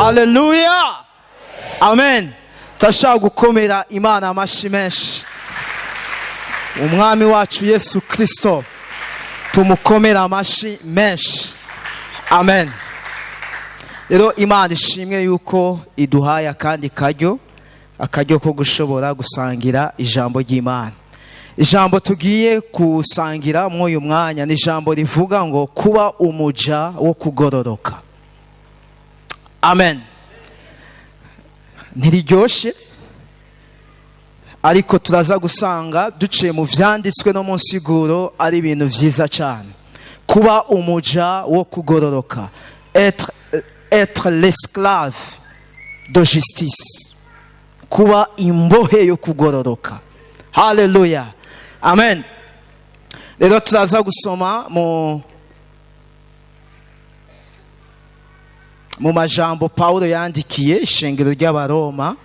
Haleluya, amen. Turashaka gukomera Imana amashyi menshi. Umwami wacu Yesu Kirisito tumukomera amashyi menshi. Amen. Rero Imana ishimwe yuko iduhaye akandi karyo, akaryo ko gushobora gusangira ijambo ry'Imana. Ijambo tugiye gusangira muri uyu mwanya ni ijambo rivuga ngo kuba umuja wo kugororoka. Amen. Ntiriryoshe, ariko turaza gusanga duciye mu byanditswe no mu nsiguro ari ibintu byiza cyane. Kuba umuja wo kugororoka, être l'esclave de justice, kuba imbohe yo kugororoka. Haleluya, amen. Rero turaza gusoma mu majambo Pawulo yandikiye ishengero ry'Abaroma,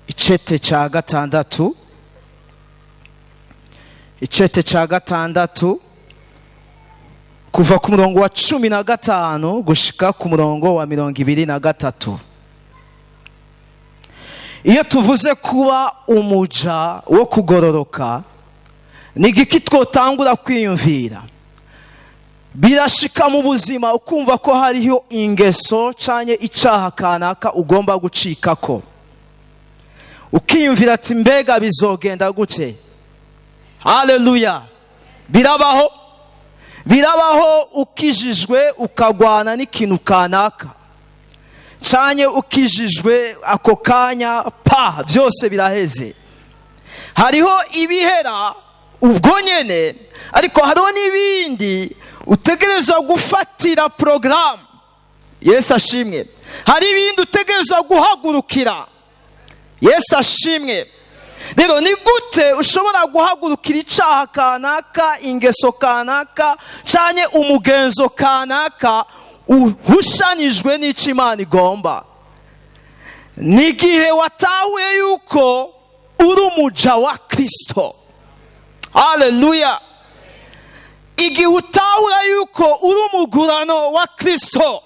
icete cya gatandatu, icete cya gatandatu, kuva ku murongo wa 15 gushika ku murongo wa 23. Iyo tuvuze kuba umuja wo kugororoka, ni igiki twotangura kwiyumvira? Birashika mu buzima ukumva ko hariho ingeso canke icaha kanaka ugomba gucikako, ukiyumvira ati: "Mbega bizogenda gute?" Haleluya. Birabaho, birabaho ukijijwe ukagwana n'ikintu kanaka, canke ukijijwe ako kanya pa byose biraheze. Hariho ibihera ubwo nyene, ariko hariho n'ibindi utegerezwa gufatira porogaramu. Yesu ashimwe. Hari ibindi utegerezwa guhagurukira. Yesu ashimwe. Rero ni gute ushobora guhagurukira icaha kanaka, ingeso kanaka canke umugenzo kanaka uhushanijwe n'ico Imana igomba? Ni igihe watahuye yuko uri umuja wa Kristo. Haleluya. Igihe utahura yuko uri umugurano wa Kristo,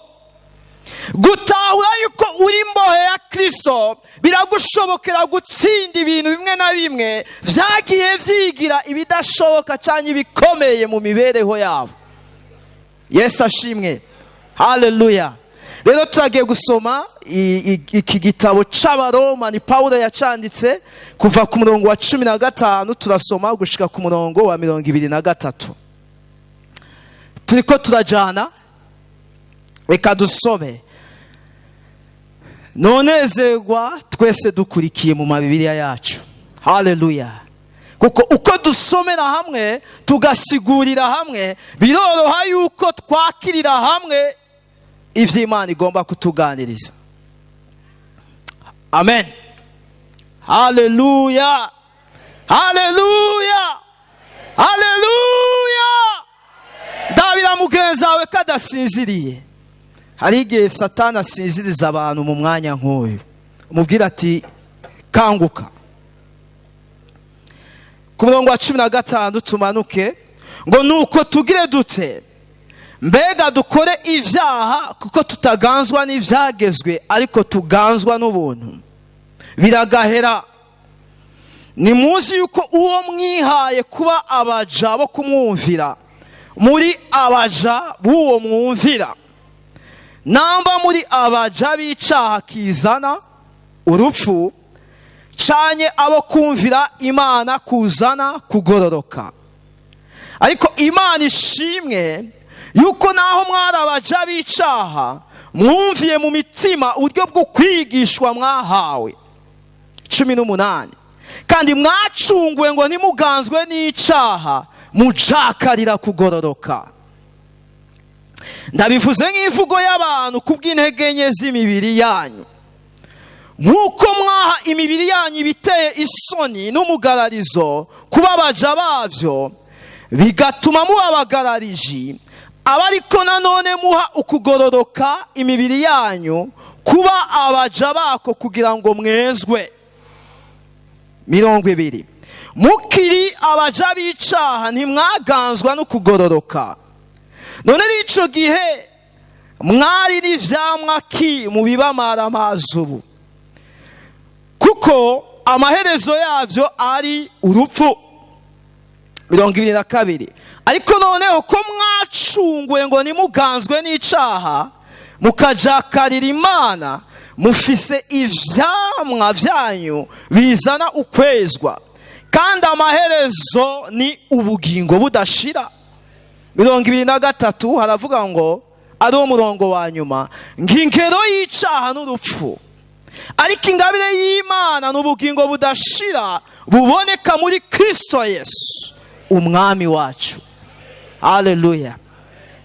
gutahura yuko uri imbohe ya Kristo, biragushobokera gutsinda ibintu bimwe na bimwe byagiye byigira ibidashoboka cyangwa ibikomeye mu mibereho yabo. Yesu ashimwe. Haleluya. Rero turagiye gusoma iki gitabo c'Abaroma, ni Pawulo yacanditse. Kuva ku murongo wa 15 turasoma gushika ku murongo wa 23. Turiko turajana. Reka dusome. Nonezerwa twese dukurikiye mu mabibiriya yacu. Haleluya. Kuko uko dusomera hamwe, tugasigurira hamwe, biroroha yuko twakirira hamwe ibyo Imana igomba kutuganiriza. Amen. Haleluya, haleluya, haleluya. Ndabira mugenzi wawe ko adasinziriye. Hari igihe Satani asinziriza abantu mu mwanya nk'uyu. Umubwira ati: "Kanguka." Ku murongo wa 15 tumanuke, ngo: "Nuko tugire dute? Mbega dukore ibyaha kuko tutaganzwa n'ibyagezwe, ariko tuganzwa n'ubuntu? Biragahera! Ni muzi yuko uwo mwihaye kuba abaja bo kumwumvira, muri abaja b'uwo mwumvira, namba muri abaja b'icaha kizana urupfu, canke abo kumvira Imana kuzana kugororoka. Ariko Imana ishimwe yuko naho mwari abaja b'icaha, mwumviye mu mitima uburyo bwo kwigishwa mwahawe." 18: "Kandi mwacunguwe ngo ntimuganzwe n'icaha, mujakarira kugororoka. Ndabivuze nk'imvugo y'abantu kubw'intege nke z'imibiri yanyu. Nk'uko mwaha imibiri yanyu ibiteye isoni n'umugararizo kuba abaja babyo, bigatuma muba abagarariji, aba ariko nanone muha ukugororoka imibiri yanyu kuba abaja bako, kugira ngo mwezwe." 20: "Mukiri abaja b'icaha, ntimwaganzwa no kugororoka. None n'ico gihe Mwari n'ivyamwa ki mu bibamaramaza ubu? Kuko amaherezo yabyo ari urupfu. 22: Ariko noneho ko mwacunguwe ngo ntimuganzwe n'icaha, mukajakarira Imana, mufise ivyamwa byanyu bizana ukwezwa, kandi amaherezo ni ubugingo budashira. 23 haravuga ngo, ari wo murongo wa nyuma, ngo ingero y'icaha n'urupfu, ariko ingabire y'Imana ni ubugingo budashira buboneka muri Kristo Yesu Umwami wacu. Haleluya,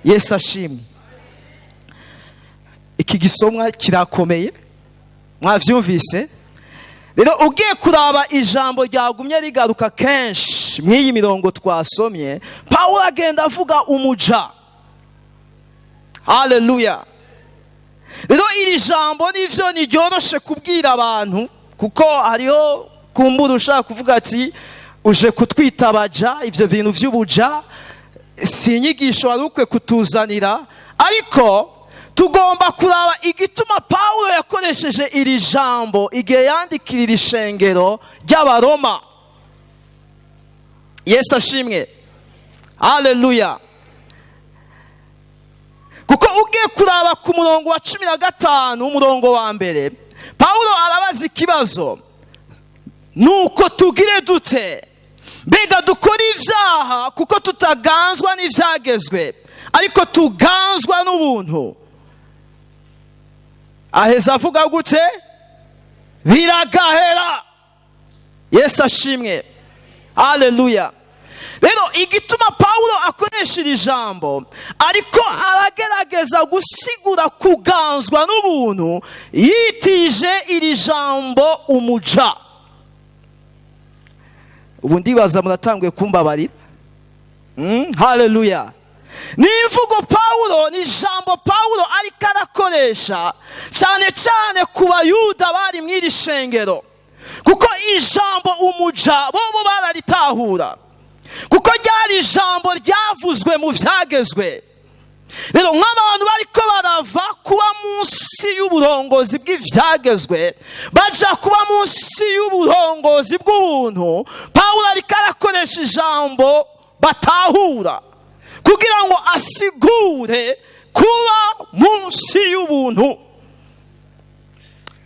Yesu ashimwe. Iki gisomwa kirakomeye, mwabyumvise. Rero ugiye kuraba, ijambo ryagumye rigaruka kenshi mw'iyi mirongo twasomye. Pawulo agenda avuga umuja. Haleluya. Rero iri jambo nivyo ntiryoroshe kubwira abantu, kuko hariho kumbura ushaka kuvuga ati: "Uje kutwita abaja, ibyo bintu by'ubuja si inyigisho wari ukwiye kutuzanira." Ariko tugomba kuraba igituma Pawulo yakoresheje iri jambo igihe yandikira iri shengero ry'Abaroma. Yesu ashimwe, haleluya. Kuko ugiye kuraba ku murongo wa 15, umurongo wa mbere, Pawulo arabaza ikibazo: "Nuko tugire dute? Mbega dukora ibyaha kuko tutaganzwa n'ibyagezwe, ariko tuganzwa n'ubuntu?" Aheza avuga gute? Biragahera. Yesu ashimwe, haleluya. Rero igituma Pawulo akoresha iri jambo, ariko aragerageza gusigura kuganzwa n'ubuntu yitije iri jambo umuja. Ubu ndibaza muratanguye kumbabarira. Haleluya. Ni imvugo Pawulo, ni ijambo Pawulo ariko arakoresha cyane cyane ku Bayuda bari mu iri shengero, kuko ijambo umuja bobo bararitahura, kuko ryari ijambo ryavuzwe mu byagezwe. Rero nk'abantu bariko barava kuba munsi y'uburongozi bw'ibyagezwe baja kuba munsi y'uburongozi bw'ubuntu, Pawulo ariko arakoresha ijambo batahura kugira ngo asigure kuba munsi y'ubuntu.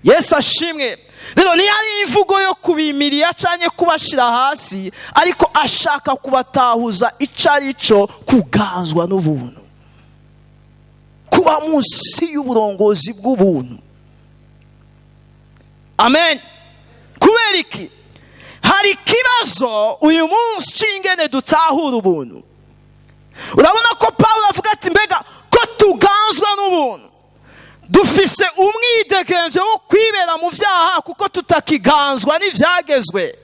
Yesu ashimwe. Rero ntiyari imvugo yo kubimiriya cyangwa kubashyira hasi, ariko ashaka kubatahuza icyo ari cyo kuganzwa n'ubuntu, kuba munsi y'uburongozi bw'ubuntu. Amen. Kubera iki? Hari ikibazo uyu munsi cy'ingene dutahura ubuntu. Urabona ko Pawulo avuga ati: "Mbega ko tuganzwa n'ubuntu, dufise umwidegemvyo wo kwibera mu byaha kuko tutakiganzwa n'ibyagezwe?"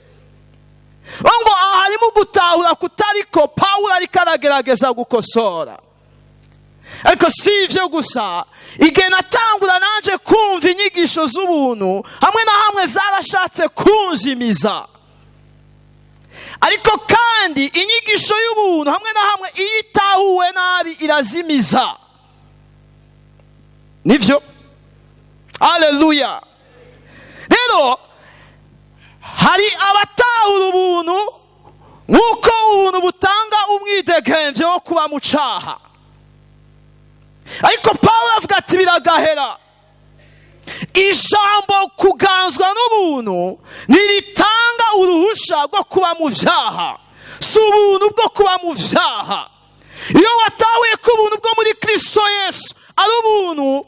Ngo aha harimo gutahura kutariko Pawulo ariko aragerageza gukosora. Ariko si ibyo gusa, igihe natangura nanje kumva inyigisho z'ubuntu, hamwe na hamwe zarashatse kunzimiza. Ariko kandi inyigisho y'ubuntu hamwe na hamwe iyo itahuwe nabi irazimiza. Nibyo, haleluya. Rero hari abatahura ubuntu nk'uko ubuntu butanga umwidegemvyo wo kuba mu caha. Ariko Pawulo avuga ati: "Biragahera. Ijambo kuganzwa n'ubuntu ntiritanga uruhusha rwo kuba mu vyaha. Si ubuntu bwo kuba mu vyaha." Iyo watahuye ko ubuntu bwo muri Kristo Yesu ari ubuntu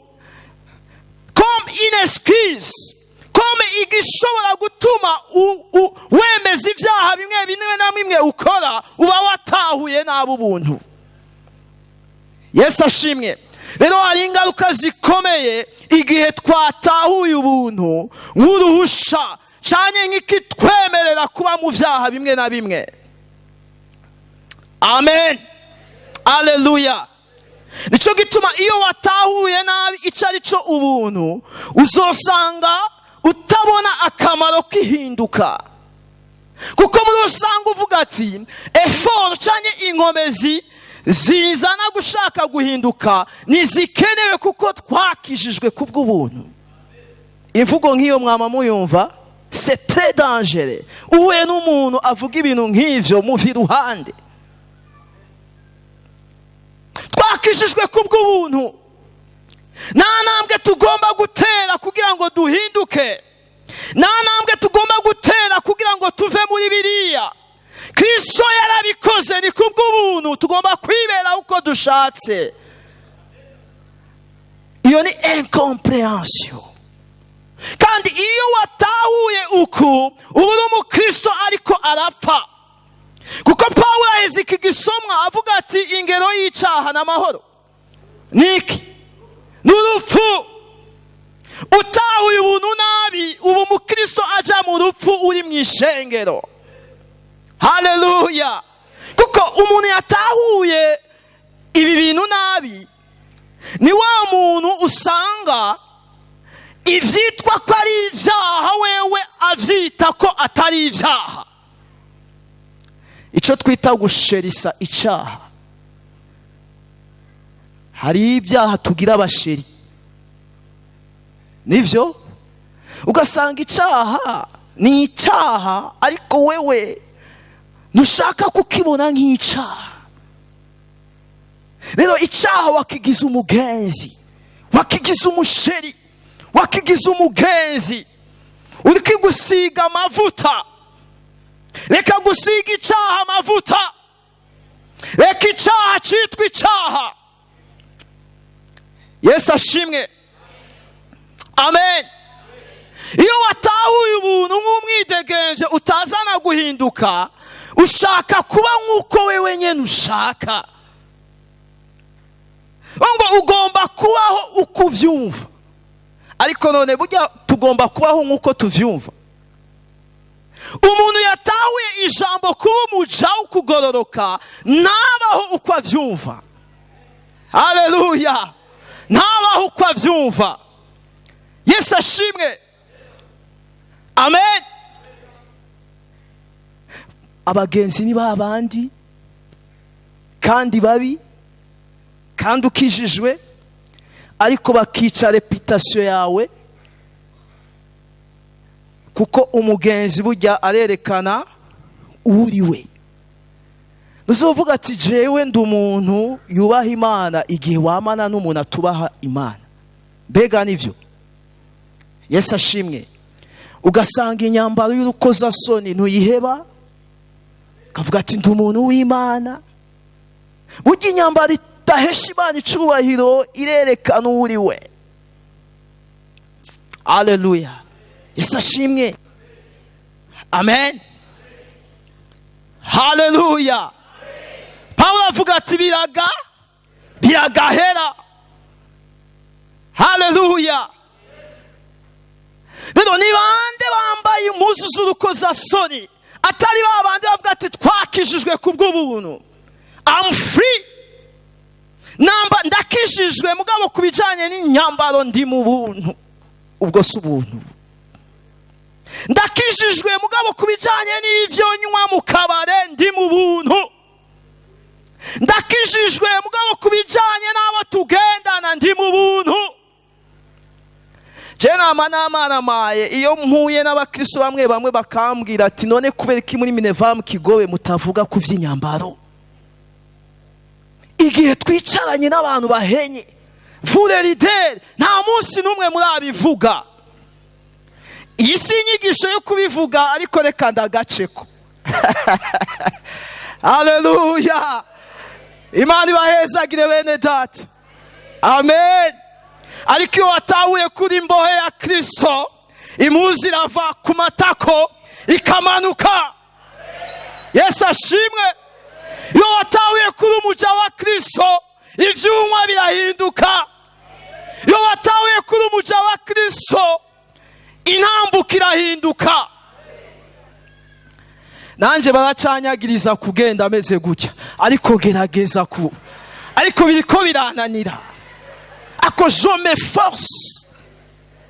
comme une excuse, comme igishobora gutuma wemeza ibyaha bimwe bimwe na bimwe ukora, uba watahuye nabi ubuntu. Yesu ashimwe. Rero hari ingaruka zikomeye igihe twatahuye ubuntu nk'uruhusha cyane, nk'ikitwemerera kuba mu byaha bimwe na bimwe. Amen, aleluya. Nicyo gituma iyo watahuye nabi icyo ari cyo ubuntu, uzosanga utabona akamaro k'ihinduka, kuko muri rusange uvuga ati: "Effort cyangwa inkomezi Zizana gushaka guhinduka ntizikenewe, kuko twakijijwe kubw'ubuntu. Imvugo nk'iyo mwama muyumva? C'est très dangereux. Uhuye n'umuntu avuga ibintu nk'ivyo, muva iruhande. Twakijijwe kubw'ubuntu, nta ntambwe tugomba gutera kugira ngo duhinduke, nta ntambwe tugomba gutera kugira ngo tuve muri biriya. Kirisito yarabikoze, ni kubw'ubuntu, tugomba kwibera uko dushatse. Iyo ni incompréhension. Kandi iyo watahuye uku, uba uri umukristo ariko arapfa, kuko Pawulo aheze iki gisomwa avuga ati: "Ingero y'icyaha n'amahoro ni iki? Ni urupfu." Utahuye ubuntu nabi, ubu umukristo aja mu rupfu uri mu ishengero. Haleluya! Kuko umuntu yatahuye ibi bintu nabi ni wa muntu usanga ibyitwa ko ari ibyaha wewe abyita ko atari ibyaha, icyo twita gusherisa icyaha. Hari ibyaha tugira aba chéri, nibyo, ugasanga icyaha ni icyaha, ariko wewe ntushaka kukibona nk'icyaha. Rero icyaha wakigize umugenzi, wakigize umu chéri, wakigize umugenzi uri gusiga amavuta. Reka gusiga icyaha amavuta, reka icyaha cyitwa icyaha. Yesu ashimwe, amen. Iyo watahuye ubuntu nk'umwidegenje utazana guhinduka, ushaka kuba nk'uko wewe nyine ushaka, ngo ugomba kubaho uko ubyumva. Ariko none burya tugomba kubaho nk'uko tubyumva? Umuntu yatahuye ijambo kuba umuja wo kugororoka ntabaho uko abyumva. Haleluya! Ntabaho uko abyumva. Yesu ashimwe, amen. Abagenzi ni ba bandi kandi babi, kandi ukijijwe, ariko bakica réputation yawe, kuko umugenzi burya arerekana uri we. Uzovuga ati: "Jewe ndi umuntu yubaha Imana", igihe wamana n'umuntu atubaha Imana. Mbega nibyo? Yesu ashimwe. Ugasanga inyambaro y'urukozasoni ntuyiheba, ukavuga ati: "Ndi umuntu w'Imana." Burya inyambaro idahesha Imana icubahiro irerekana uwo uri we. Aleluya! Yesu ashimwe, amen. Haleluya! Pawulo avuga ati: "Biraga biragahera." Haleluya! Rero ni bande bambaye impuzu z'urukozasoni atari ba bandi bavuga ati: "Twakijijwe ku bw'ubuntu, am free, namba ndakijijwe, mugabo ku bijyanye n'inyambaro ndi mu buntu"? Ubwo si ubuntu. "Ndakijijwe, mugabo ku bijyanye n'ibyo nywa mu kabare ndi mu buntu. Ndakijijwe, mugabo ku bijyanye n'abo tugendana ndi mu buntu." Je nama namaramaye iyo mpuye n'abakristo bamwe bamwe bakambwira ati: "None kubera iki muri Minevam Kigobe mutavuga ku by'inyambaro?" Igihe twicaranye n'abantu bahenye vure leader, nta munsi n'umwe murabivuga. Iyi si inyigisho yo kubivuga, ariko reka ndagaceko. Haleluya! Imana ibahezagire, bene data, amen. Ariko iyo watahuye kuri imbohe ya Kirisito, impuzu irava ku matako ikamanuka. Yesu ashimwe. Iyo watahuye kuri umuja wa Kirisito, ibyuma birahinduka. Iyo watahuye kuri umuja wa Kirisito, intambuko irahinduka. Nanjye baracanyagiriza kugenda ameze gutya, ariko gerageza ku, ariko biriko birananira, ako je m'efforce.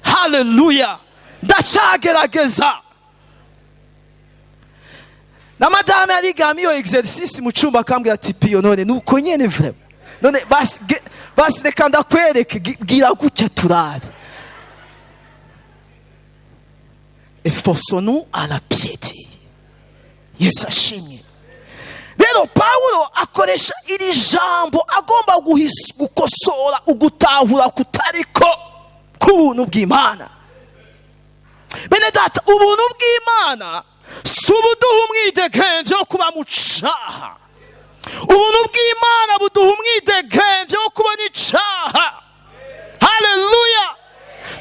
Haleluya! Ndacyagerageza. Na madame yarigama iyo exercice mu cyumba, akambwira ati: "Piyo, none nuko nyene vraiment? None basi basi reka ndakwereke, bwira gutya turabe." Efforçons-nous à la piété. Yesu ashimwe. Rero Pawulo akoresha iri jambo agomba gukosora ugutahura kutariko k'ubuntu bw'Imana. Bene data, ubuntu bw'Imana si ubuduha umwidegemvyo wo kuba mu caha. Ubuntu bw'Imana buduha umwidegemvyo wo kubona icaha, haleluya,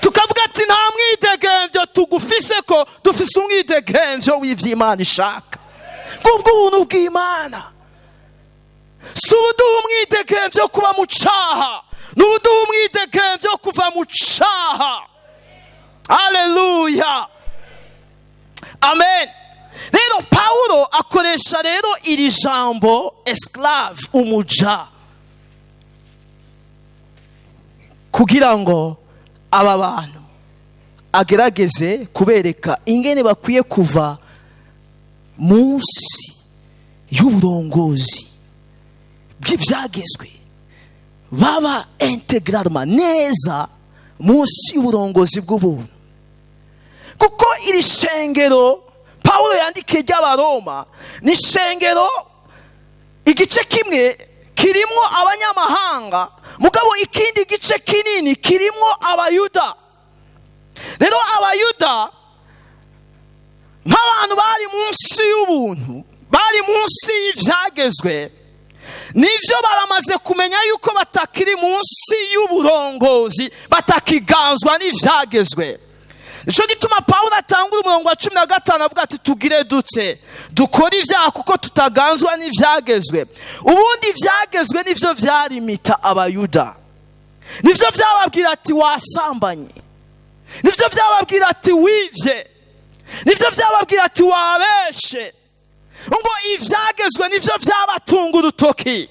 tukavuga ati: "Nta mwidegemvyo tugufise ko dufise umwidegemvyo w'ivy'Imana ishaka." Ngubwo ubuntu bw'Imana. Si ubuduha umwidegemvyo wo kuba mu caha, ni ubuduha umwidegemvyo wo kuva mu caha. Haleluya, amen. Rero Pawulo akoresha rero iri jambo esclave, umuja, kugira ngo aba bantu agerageze kubereka ingene bakwiye kuva munsi y'uburongozi bw'ibyagezwe, baba intégralement, neza, munsi y'uburongozi bw'ubuntu. Kuko iri shengero Pawulo yandikiye ry'Abaroma ni ishengero igice kimwe kirimo abanyamahanga, mugabo ikindi gice kinini kirimo Abayuda. Rero Abayuda, nk'abantu bari munsi y'ubuntu, bari munsi y'ibyagezwe, nibyo, baramaze kumenya yuko batakiri munsi y'uburongozi, batakiganzwa n'ibyagezwe. Nicyo gituma Pawulo atanga umurongo wa 15 avuga ati: "Tugire dutse? Dukore ibyaha kuko tutaganzwa n'ibyagezwe?" Ubundi ibyagezwe nibyo byarimita Abayuda, nibyo byababwira ati: "Wasambanye", nibyo byababwira ati: "Wibye", nibyo byababwira ati: "Wabeshe". Ngo ibyagezwe nibyo byabatunga urutoki.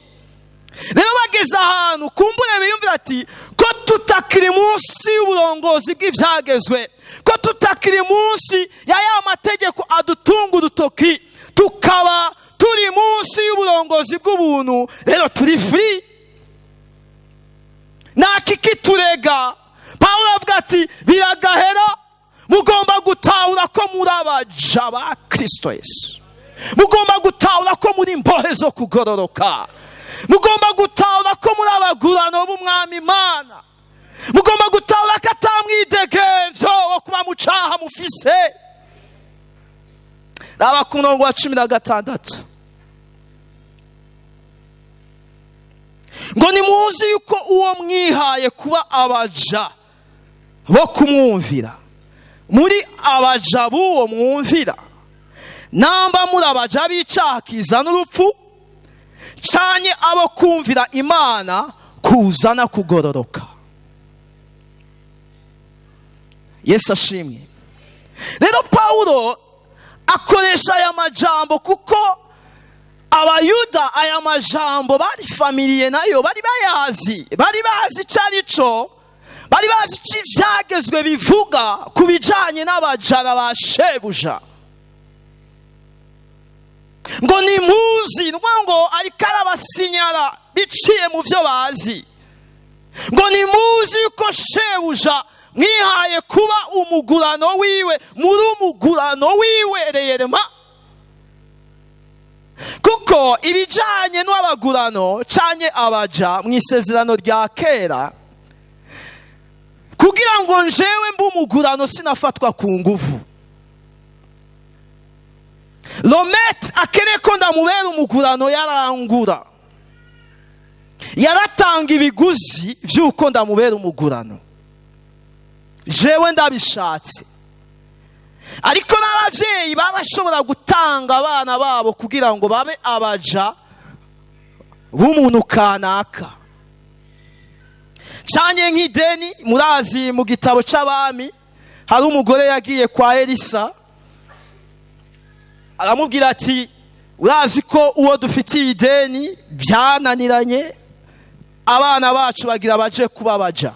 Rero bageze ahantu kumbure biyumvira ati: "Ko tutakiri munsi y'uburongozi bw'ibyagezwe, ko tutakiri munsi ya mategeko adutunga urutoki, tukaba turi munsi y'uburongozi bw'ubuntu, rero turi free, nta kikiturega." Pawulo avuga ati: "Biragahera. Mugomba gutahura ko muri abaja ba Kirisito Yesu. Mugomba gutahura ko muri imbohe zo kugororoka. Mugomba gutahura ko muri abagurano b'Umwami Imana. Mugomba gutahura ko atamwidegemvyo wo kuba mu caha mufise." Raba ku murongo wa 16 ngo: "Nimuzi yuko uwo mwihaye kuba abaja bo kumwumvira, muri abaja b'uwo mwumvira, namba muri abaja b'icaha kizana urupfu, canye abo kumvira Imana kuzana kugororoka." Yesu ashimwe. Rero Pawulo akoresha aya majambo kuko Abayuda aya majambo bari familiers nayo, bari bayazi, bari bazi icyo ari cyo, bari bazi icyo ibyagezwe bivuga ku bijyanye n'abajara ba shebuja. Ngo nimuzi, ni ukuvuga ngo ariko arabasinyara biciye mu byo bazi, ngo nimuzi yuko shebuja mwihaye kuba umugurano wiwe, muri umugurano wiwe réellement. Kuko ibijyanye n'abagurano canke abaja mu isezerano rya kera, kugira ngo njewe mbe umugurano, sinafatwa ku nguvu. Le maître akeneye ko ndamubera umugurano, yarangura, yaratanga ibiguzi by'uko ndamubera umugurano, jewe ndabishatse. Ariko n'ababyeyi barashobora gutanga abana babo kugira ngo babe abaja b'umuntu kanaka, canke nk'ideni. Murazi mu gitabo c'Abami hari umugore yagiye kwa Elisa, aramubwira ati: "Urazi ko uwo dufitiye ideni byananiranye, abana bacu bagira baje kuba baja."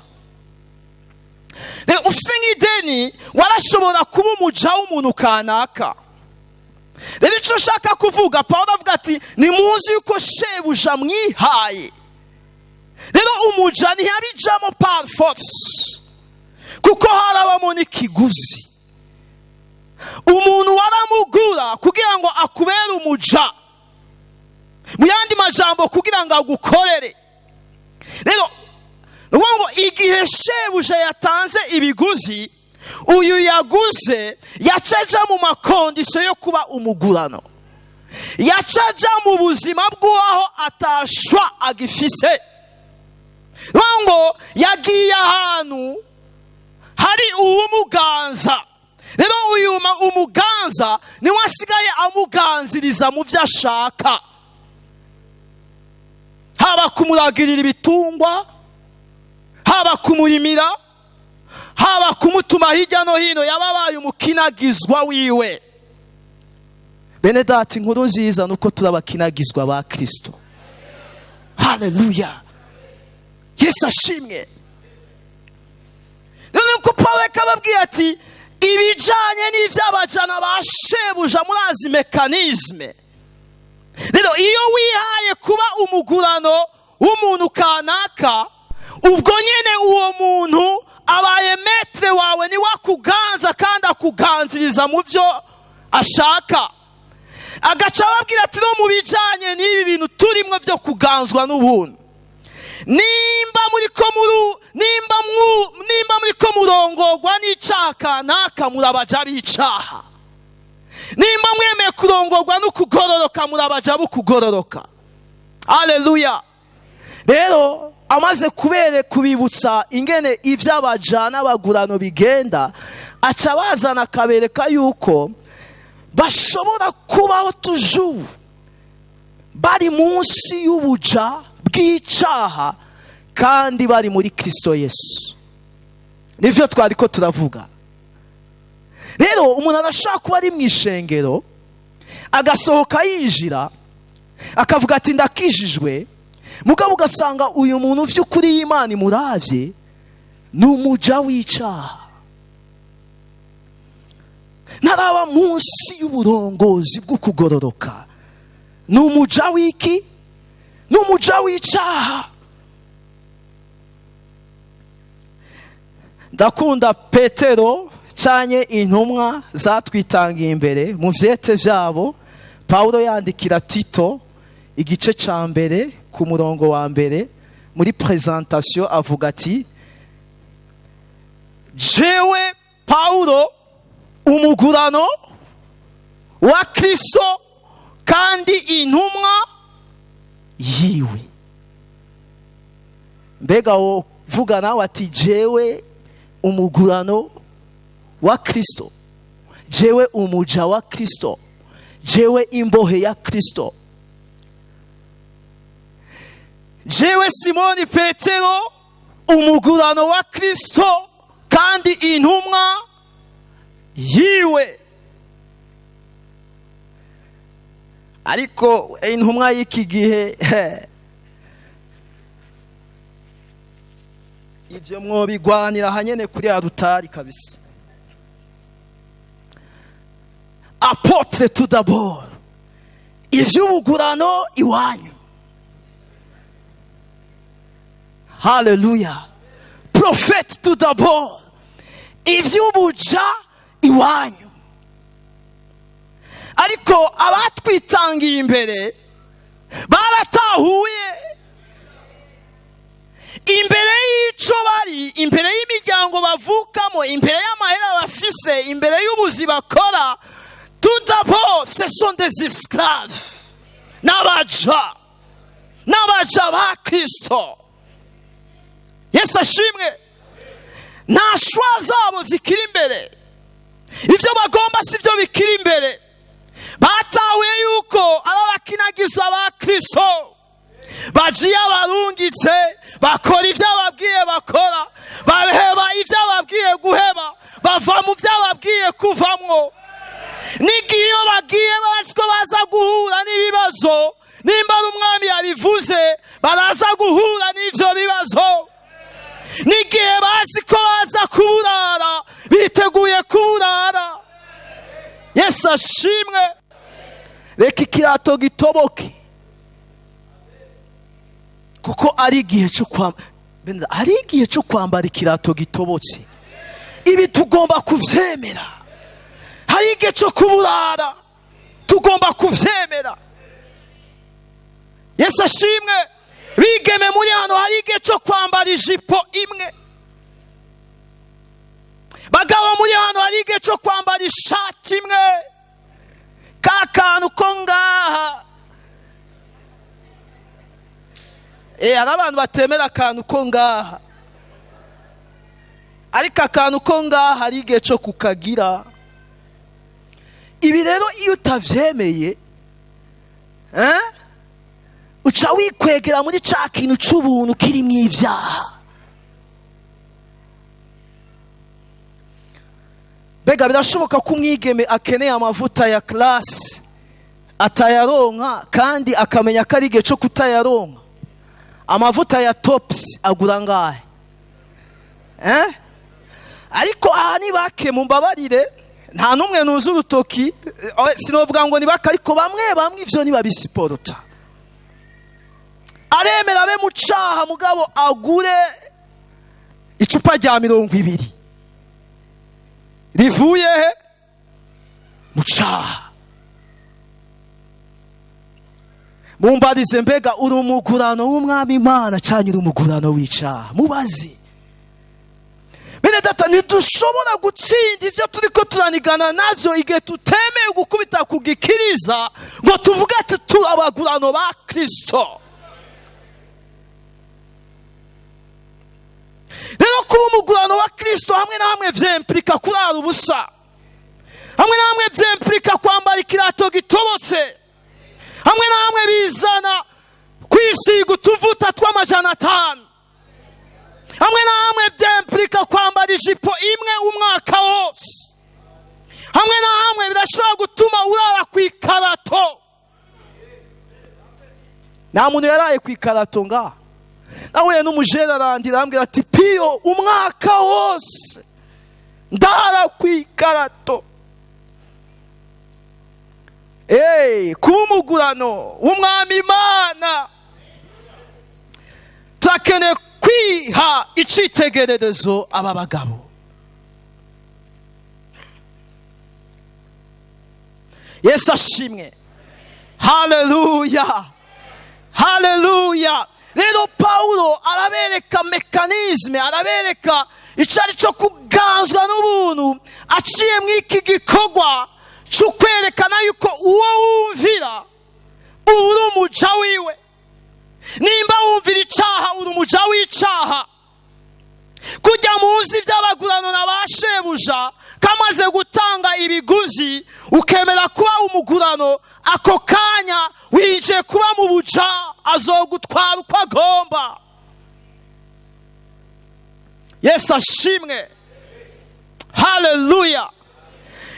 Rero ufise nk'ideni, warashobora kuba umuja w'umuntu kanaka. Rero icyo ushaka kuvuga, Paul avuga ati: "Nimuzi yuko shebuja mwihaye." Rero umuja ntiyabijamo par force, kuko harabamo n'ikiguzi. Umuntu waramugura kugira ngo akubere umuja, mu yandi majambo kugira ngo agukorere. Rero ni ukuvuga ngo igihe shebuja yatanze ibiguzi, uyu yaguze yacaja mu ma conditions yo kuba umugurano, yacaja mu buzima bw'uwaho atashwa agifise. Ni ukuvuga ngo yagiye ahantu hari uwumuganza. Rero uyu umuganza niwe asigaye amuganziriza mu byo ashaka, haba kumuragirira ibitungwa, haba kumurimira, haba kumutuma hirya no hino. Yaba abaye umukinagizwa wiwe. Bene data, inkuru nziza ni uko turi abakinagizwa ba Kirisito. Haleluya, Yesu ashimwe. None ko Paul akababwiye ati: "Ibijyanye n'iby'abajana ba shebuja, murazi mécanisme." Rero iyo wihaye kuba umugurano w'umuntu kanaka, ubwo nyine uwo muntu abaye maître wawe, niwe akuganza kandi akuganziriza mu byo ashaka. Agaca ababwira ati: "No mu bijyanye n'ibi bintu turimo byo kuganzwa n'ubuntu, nimba muri ko muru nimba mu nimba muri ko murongorwa n'icaha kanaka, murabaja b'icaha. Nimba mwemeye kurongorwa no kugororoka, murabaja b'ukugororoka." Aleluya. Rero amaze kubere kubibutsa ingene iby'abaja n'abagurano bigenda, aca bazana akabereka yuko bashobora kubaho toujours bari munsi y'ubuja bw'icaha kandi bari muri Kirisito Yesu. Nibyo twari ko turavuga. Rero umuntu arashobora kuba ari mu ishengero, agasohoka, yinjira, akavuga ati: "Ndakijijwe." Mugabo ugasanga uyu muntu by'ukuri y'Imana imurabye ni umuja w'icyaha, ntaraba munsi y'uburongozi bwo kugororoka. Ni umuja w'iki? Ni umuja w'icyaha. Ndakunda Petero cyanye intumwa zatwitangiye imbere mu byete byabo. Pawulo yandikira Tito, igice cya 1 ku murongo wa 1, muri présentation avuga ati: "Jewe Pawulo, umugurano wa Kristo kandi intumwa yiwe." Mbega wovuga nawe ati: "Jewe umugurano wa Kristo, jewe umuja wa Kristo, jewe imbohe ya Kristo, jewe Simoni Petero, umugurano wa Kristo kandi intumwa yiwe"? Ariko intumwa y'iki gihe, ibyo mwobigwanira hanyene kuri arutari kabisa. Apôtre tout d'abord, iby'ubugurano iwanyu. Haleluya. Prophète tout d'abord, iby'ubuja iwanyu. Ariko abatwitangiye imbere baratahuye imbere y'icyo bari, imbere y'imiryango bavukamo, imbere y'amahera bafise, imbere y'ubuzi bakora, tout d'abord ce sont des esclaves, n'abaja, n'abaja ba Kristo. Yesu ashimwe. Nta choix zabo zikiri imbere, ibyo bagomba si byo bikiri imbere. Batahuye yuko aba bakinagizwa ba Kristo bagiye abarungitse, bakora ibyo ababwiye bakora, baheba ibyo ababwiye guheba, bava mu byo ababwiye kuvamwo. N'igihe iyo bagiye bazi ko baza guhura n'ibibazo, nimba ari umwami yabivuze, baraza guhura n'ibyo bibazo. N'igihe bazi ko baza kuburara, biteguye kuburara. Yesu ashimwe. Reka ikirato gitoboke, kuko ari igihe cyo kwambara, ari igihe cyo kwambara ikirato gitobotse. Ibi tugomba kuvyemera. Hari igihe cyo kuburara, tugomba kuvyemera. Yesu ashimwe. Bigeme muri hano, hari igihe cyo kwambara ijipo imwe. Bagabo muri hano, hari igihe cyo kwambara ishati imwe, ka kantu ko ngaha. Hari abantu batemera akantu ko ngaha, ariko akantu ko ngaha hari igihe cyo kukagira. Ibi rero iyo utavyemeye, uca wikwegera muri ca kintu c'ubuntu kirimwo ivyaha. Mbega birashoboka ko umwigeme akeneye amavuta ya classe atayaronka, kandi akamenya ko ari igihe cyo kutayaronka? Amavuta ya tops agura ngahe? Ariko aha ni bake, mumbabarire, nta n'umwe nuzi urutoki, sinovuga ngo ni bake, ariko bamwe bamwe ivyo ntibabisiporota. Aremera abe mu caha, mugabo agure icupa rya 20 rivuye he? Mu caha. Mumbarize, mbega uri umugurano w'umwami Imana canke uri umugurano w'icaha? Mubaze. Bene data, ntidushobora gutsinda ivyo turiko turanigana navyo igihe tutemeye gukubita ku gikiriza ngo tuvuge ati turi abagurano ba Kristo. Rero kuba umugurano wa Kristo hamwe na hamwe vyemplika kurara ubusa, hamwe na hamwe vyemplika kwambara ikirato gitobotse, hamwe na hamwe bizana kwisiga utuvuta tw'500, hamwe na hamwe vyemplika kwambara ijipo imwe umwaka wose, hamwe na hamwe birashobora gutuma urara kw'ikarato. Nta muntu yaraye kw'ikarato ngaha. Nahuye n'umujene arandira, arambwira ati Piyo, umwaka wose ndara kw'ikarato. Kuba umugurano w'umwami Imana, turakeneye kwiha icitegererezo aba bagabo. Yesu ashimwe. Haleluya, haleluya. Rero Paulo arabereka mekanisme, arabereka icari cyo kuganzwa n'ubuntu aciye mu iki gikorwa cyo kwerekana yuko uwo wumvira uba uri umuja wiwe. Nimba wumvira icaha, uri umuja w'icaha. Kujya muzi iby'abagurano na ba shebuja kamaze gutanga ibiguzi, ukemera kuba umugurano, ako kanya winjiye kuba mu buja, azogutwara uko agomba. Yesu ashimwe. Haleluya.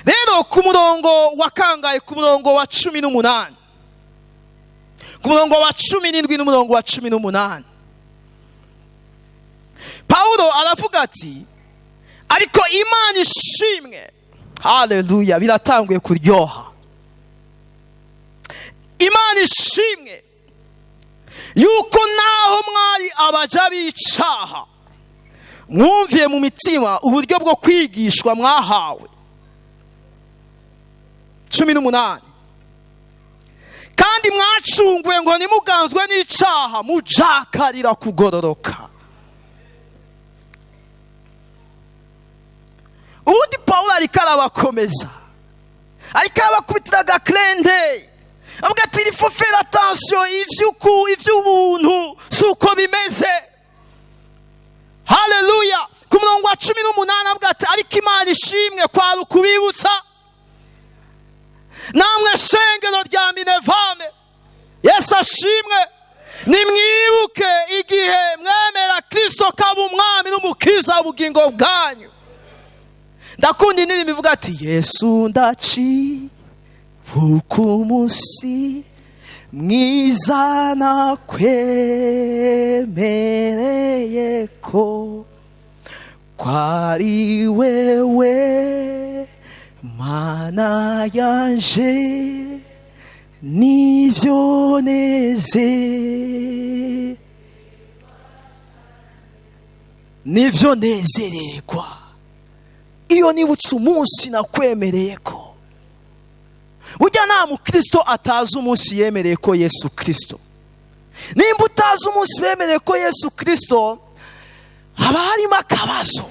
Rero ku murongo wa kangahe? Ku murongo wa 18, ku murongo wa 17 n'umurongo wa 18, Paulo aravuga ati ariko Imana ishimwe. Haleluya, biratanguye kuryoha. Imana ishimwe yuko naho mwari abaja b'icaha, mwumviye mu mitima uburyo bwo kwigishwa mwahawe. 18, kandi mwacunguwe ngo ntimuganzwe n'icaha, mujakarira kugororoka. Ubundi Paulo ariko arabakomeza, ariko arabakubitira agakrende, avuga ati il faut faire attention, ivy'ubuntu si uko bimeze. Haleluya. Ku murongo wa 18 avuga ati ariko Imana ishimwe kwari ukubibutsa namwe shengero rya Minevame. Yesu ashimwe. Nimwibuke igihe mwemera Kristo kaba umwami n'umukiza w'ubugingo bwanyu. Ndakunda indirimbo ivuga ati Yesu ndacibuka umunsi mwiza nakwemereye ko kwari wewe Mana yanje Nivyo neze, nivyo nezererwa iyo nibutse umunsi nakwemereye ko. Burya nta mukristo atazi umunsi yemereye ko Yesu Kirisito. Nimba utazi umunsi wemereye ko Yesu Kirisito, haba harimo akabazo.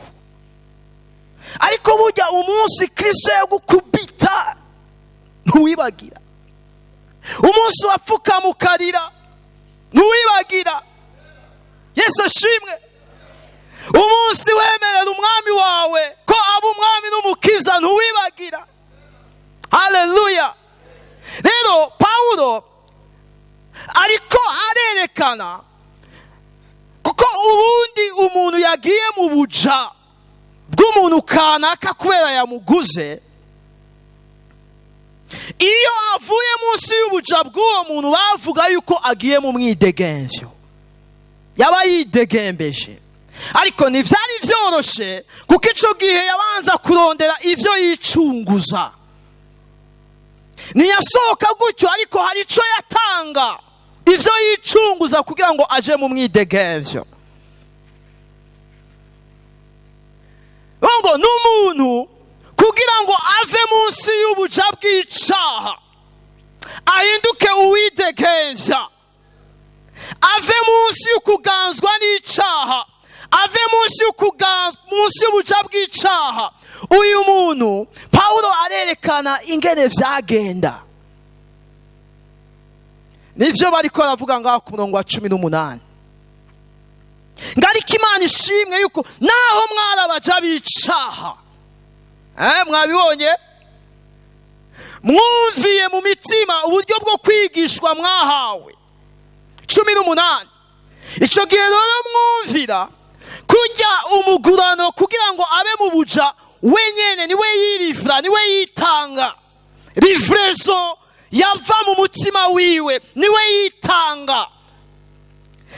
Ariko burya umunsi Kirisito yagukubita ntuwibagira, umunsi wapfukama ukarira ntuwibagira. Yesu ashimwe. Umunsi wemerera umwami wawe ko aba umwami n'umukiza ntuwibagira. Haleluya. Rero Pawulo ariko arerekana kuko ubundi umuntu yagiye mu buja bw'umuntu kanaka kubera yamuguze, iyo avuye munsi y'ubuja bw'uwo muntu bavuga yuko agiye mu mwidegemvyo, yaba yidegembeje. Ariko ntivyari vyoroshe, kuko ico gihe yabanza kurondera ivyo yicunguza. Ntiyasohoka gutyo, ariko hari ico yatanga, ivyo yicunguza kugira ngo aje mu mwidegemvyo. Ngo n'umuntu kugira ngo ave munsi y'ubuja bw'icaha ahinduke uwidegemvya, ave munsi y'ukuganzwa n'icaha, ave munsi y'ukuganzwa, munsi y'ubuja bw'icaha. Uyu muntu Pawulo arerekana ingene vyagenda. Nivyo bariko baravuga ngaho ku murongo wa 18. Ngo ariko Imana ishimwe yuko naho mwarabaja b'icaha, mwabibonye, mwumviye mu mitima uburyo bwo kwigishwa mwahawe. 18. Ico gihe rero mwumvira kurya umugurano kugira ngo abe mu buja wenyene, niwe yirivra, niwe yitanga. Livraison yava mu mutima wiwe, niwe yitanga.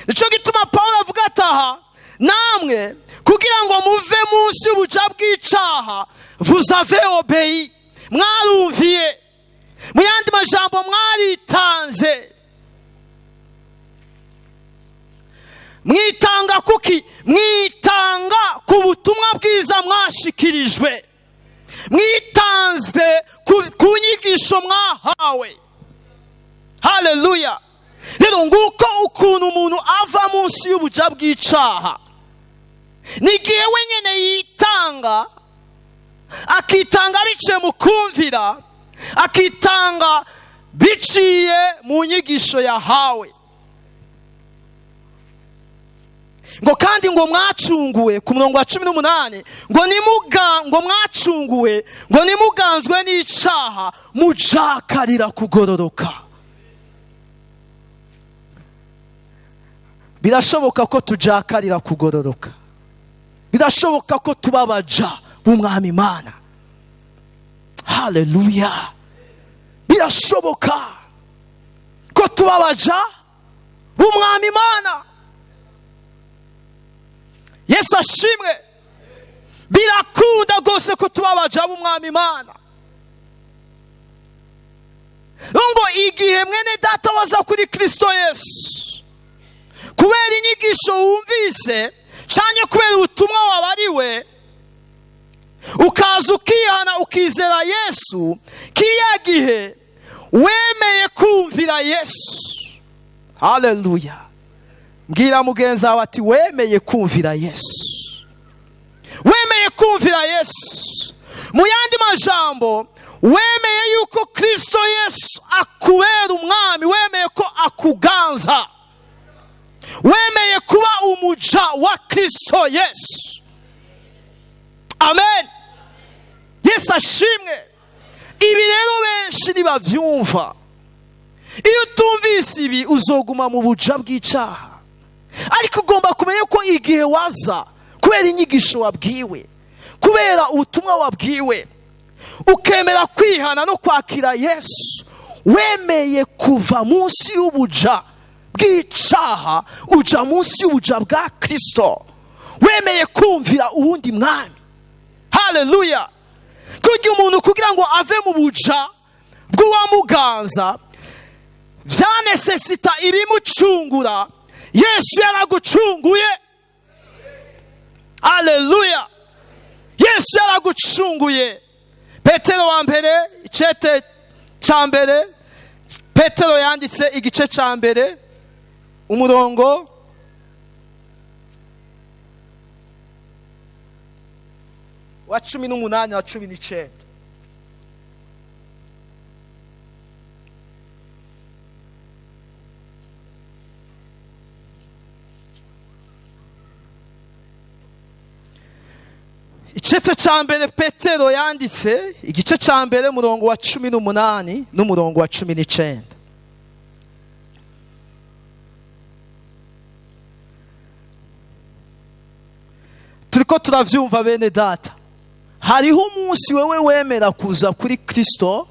Nico gituma Pawulo avuga ataha namwe kugira ngo muve munsi y'ubuja bw'icaha, vous avez obéi, mwarumviye. Mu yandi majambo mwaritanze. Mwitanga kuki? Mwitanga ku butumwa bwiza mwashikirijwe, mwitanze ku nyigisho mwahawe. Haleluya. Rero nguko ukuntu umuntu ava munsi y'ubuja bw'icaha. Ni igihe wenyene yitanga, akitanga biciye mu kumvira, akitanga biciye mu nyigisho yahawe. Ngo kandi ngo mwacunguwe ku murongo wa 18, ngo nimuga, ngo mwacunguwe, ngo nimuganzwe n'icaha, mujakarira kugororoka. Birashoboka ko tujakarira kugororoka, birashoboka ko tuba abaja b'umwami Imana. Haleluya. Birashoboka ko tuba abaja b'umwami Imana. Yesu ashimwe. Birakunda rwose ko tuba abaja b'umwami Imana. Ngo igihe mwene data waza kuri Kristo Yesu, kubera inyigisho wumvise canke kubera ubutumwa wabariwe, ukaza ukihana ukizera Yesu, kiriya gihe wemeye kumvira Yesu. Haleluya. Mbwira mugenzi wawe ati wemeye kumvira Yesu, wemeye kumvira Yesu. Mu yandi majambo, wemeye yuko Kristo Yesu akubera umwami, wemeye ko akuganza, wemeye kuba umuja wa Kristo Yesu. Amen. Yesu ashimwe. Ibi rero benshi ntibavyumva. Iyo utumvise ibi uzoguma mu buja bw'icaha. Ariko ugomba kumenya ko igihe waza kubera inyigisho wabwiwe, kubera ubutumwa wabwiwe, ukemera kwihana no kwakira Yesu, wemeye kuva munsi y'ubuja bw'icaha uja munsi y'ubuja bwa Kristo, wemeye kumvira uwundi mwami. Haleluya. Kurya umuntu kugira ngo ave mu buja bw'uwamuganza Vyanesesita ibimucungura. Yesu yaragucunguye. Aleluya! Yesu yaragucunguye. Petero wa mbere, icete cya mbere Petero yanditse, igice cya mbere, umurongo wa 18 na 19. Icete cya mbere Petero yanditse, igice cya mbere, umurongo wa 18 n'umurongo wa 19. Turiko turavyumva, bene data? Hariho umunsi wewe wemera kuza kuri Kristo,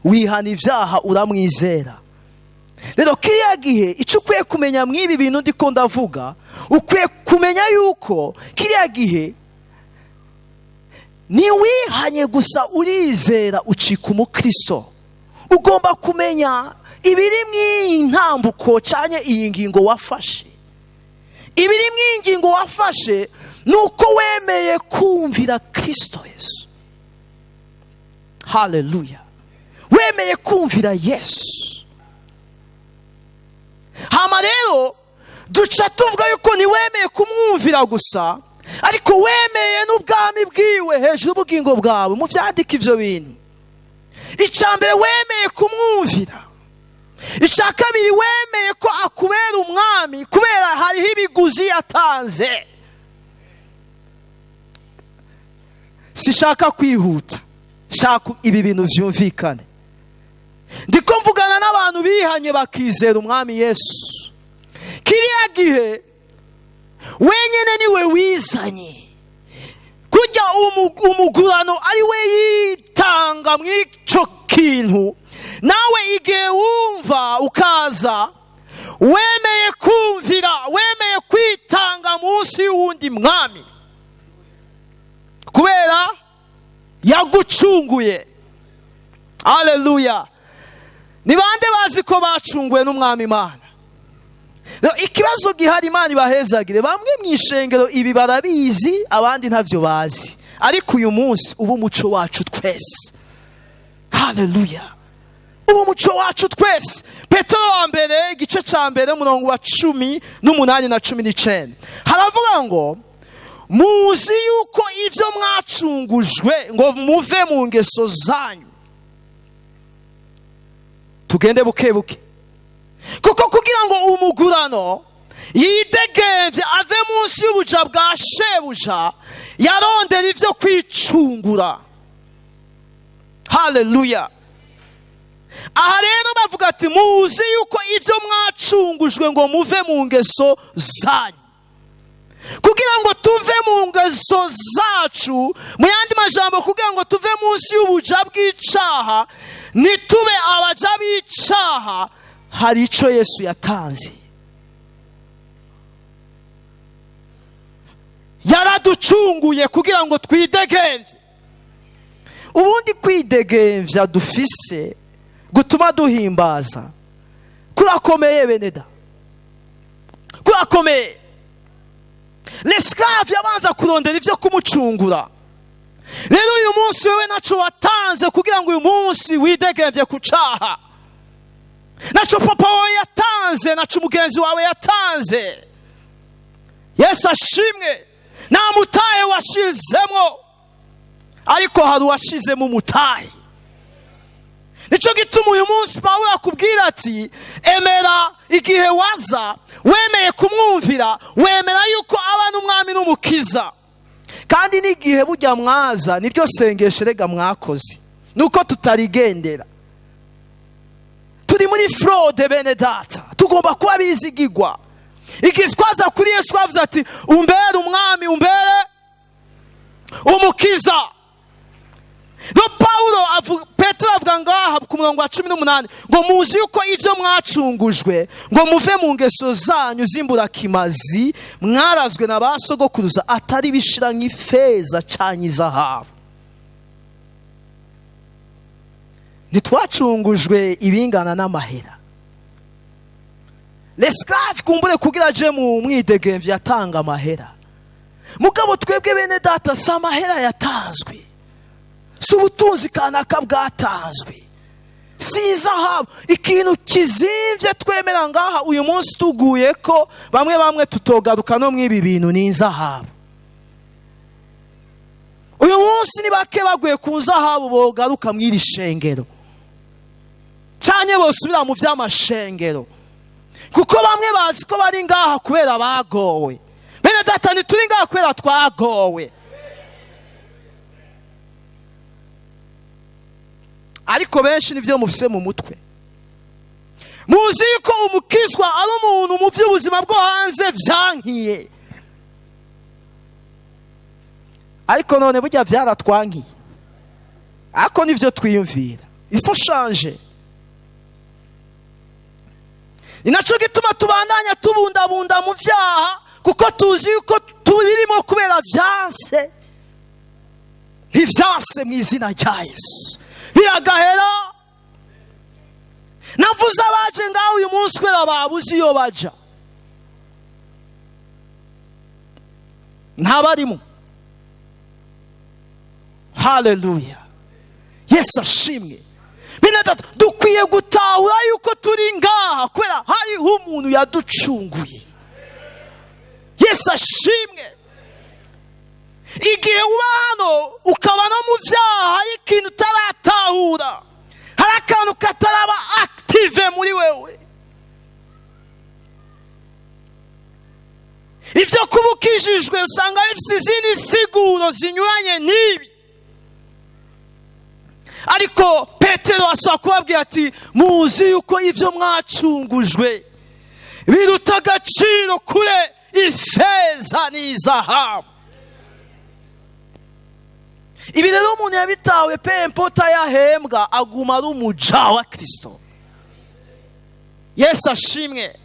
wihana ibyaha, uramwizera. Rero kiriya gihe, icyo ukwiye kumenya mw'ibi bintu ndiko ndavuga, ukwiye kumenya yuko kiriya gihe ntiwihanye gusa urizera ucika umukristo. Ugomba kumenya ibiri mw'iyi ntambuko cyane, iyi ngingo wafashe. Ibiri mw'iyi ngingo wafashe ni uko wemeye kumvira Kristo Yesu. Haleluya! Wemeye kumvira Yesu. Hama rero duca tuvuga yuko ntiwemeye kumwumvira gusa, ariko wemeye n'ubwami bwiwe hejuru y'ubugingo bwawe. Mu byandika ibyo bintu, icya mbere wemeye kumwumvira, icya kabiri wemeye ko akubera umwami, kubera hariho ibiguzi yatanze. Sishaka kwihuta, shaka ibi bintu byumvikane. Ndiko mvugana n'abantu bihanye bakizera umwami Yesu. Kiriya gihe wenyine niwe wizanye kujya umugurano, ari we yitanga mu icyo kintu. Nawe igihe wumva ukaza, wemeye kumvira, wemeye kwitanga munsi y'uwundi mwami kubera yagucunguye. Aleluya! Ni bande bazi ko bacunguwe n'umwami Imana? Ikibazo gihari, Imana ibahezagire, bamwe mu ishengero ibi barabizi, abandi ntabyo bazi. Ariko uyu munsi uba umuco wacu twese. Haleluya! Uba umuco wacu twese. Petero wa mbere, igice cya mbere, umurongo wa 18 na 19, haravuga ngo: "Muzi yuko ibyo mwacungujwe ngo muve mu ngeso zanyu." Tugende buke buke, kuko kugira ngo umugurano yidegemvye ave munsi y'ubuja bwa shebuja, yarondera ivyo kwicungura. Haleluya! Aha rero bavuga ati: "Muzi yuko ibyo mwacungujwe ngo muve mu ngeso zanyu." Kugira ngo tuve mu ngeso zacu, mu yandi majambo, kugira ngo tuve munsi y'ubuja bw'icaha, ntitube abaja b'icaha, hari icyo Yesu yatanze. Yaraducunguye kugira ngo twidegemvye. Ubundi kwidegemvya dufise gutuma duhimbaza kurakomeye, beneda, kurakomeye. L'esclave yabanza kurondera ibyo kumucungura. Rero uyu munsi wewe naco watanze kugira ngo uyu munsi widegemvye ku caha. Naco papa wawe yatanze, naco umugenzi wawe yatanze. Yesu ashimwe! Nta mutahe washizemwo, ariko hari uwashizemo umutahe. Nicyo gituma uyu munsi Pawulo akubwira ati: "Emera." Igihe waza wemeye kumwumvira, wemera yuko aba n'umwami n'umukiza. Kandi n'igihe bujya mwaza, niryo sengesho rega mwakoze, nuko tutarigendera, turi muri fraude. Bene data, tugomba kuba bizigigwa. Igihe twaza kuri Yesu, twavuze ati: "Umbere umwami, umbere umukiza." No Pawulo, Petero avuga ngaha ku murongo wa 18 ngo: "Muzi yuko ibyo mwacungujwe ngo muve mu ngeso zanyu z'imburakimazi mwarazwe na ba sogokuruza atari bishira nk'ifeza cyangwa izahabu." Ntitwacungujwe ibingana n'amahera. L'esclave kumbure kugira aje mu mwidegemvyo yatanga amahera. Mugabo twebwe, bene data, si amahera yatanzwe, si ubutunzi kanaka bwatanzwe, si izahabu. Ikintu kizimvye twemera ngaha uyu munsi, tuguye ko bamwe bamwe tutogaruka no mw'ibi bintu, ni inzahabu. Uyu munsi ni bake baguye ku nzahabu bogaruka mw'iri shengero cyane, bosubira mu by'amashengero, kuko bamwe bazi ko bari ngaha kubera bagowe. Bene data, ntituri ngaha kubera twagowe, ariko benshi nibyo mufise mu mutwe. Muzi yuko umukizwa ari umuntu mu by'ubuzima bwo hanze byankiye, ariko none burya byaratwankiye, ariko nibyo twiyumvira. Il faut changer. Ni nacyo gituma tubandanya tubundabunda mu byaha, kuko tuzi yuko tubirimo kubera byanse. Ntibyanse mu izina rya Yesu, biragahera. Navuze abaje ngaho uyu munsi kubera babuze iyo baja, ntabarimo. Haleluya, Yesu ashimwe. Bene data, dukwiye gutahura yuko turi ngaha kubera hariho umuntu yaducunguye. Yesu ashimwe. Igihe uba hano ukaba no mu byaha, hari ikintu utaratahura, hari akantu kataraba active muri wewe. Ibyo kuba ukijijwe usanga bifite izindi siguro zinyuranye n'ibi. Ariko Petero asaba kubabwira ati: muzi yuko ibyo mwacungujwe biruta agaciro kure ifeza n'izahabu. Ibi rero umuntu yabitawe, peu importe yahembwa, aguma ari umuja wa Kristo. Yesu ashimwe.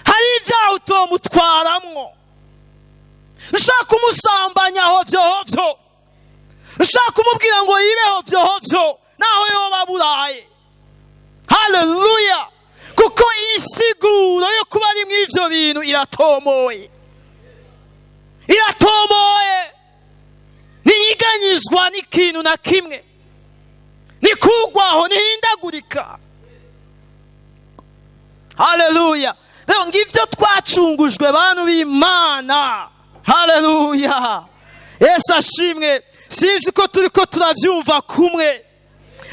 Hari ibyaha utomutwaramwo, ushaka kumusambanya hovyo hovyo, ushaka kumubwira ngo yibe hovyo hovyo, naho yoba aburaye. Haleluya! Kuko insiguro yo kuba ari muri ivyo bintu iratomoye, iratomoye, ntinyiganyizwa n'ikintu na kimwe, ntikugwaho, ntihindagurika. Haleluya! Rero ngivyo twacungujwe, bantu b'Imana. Haleluya, Yesu ashimwe. Sinzi ko turi ko turavyumva kumwe.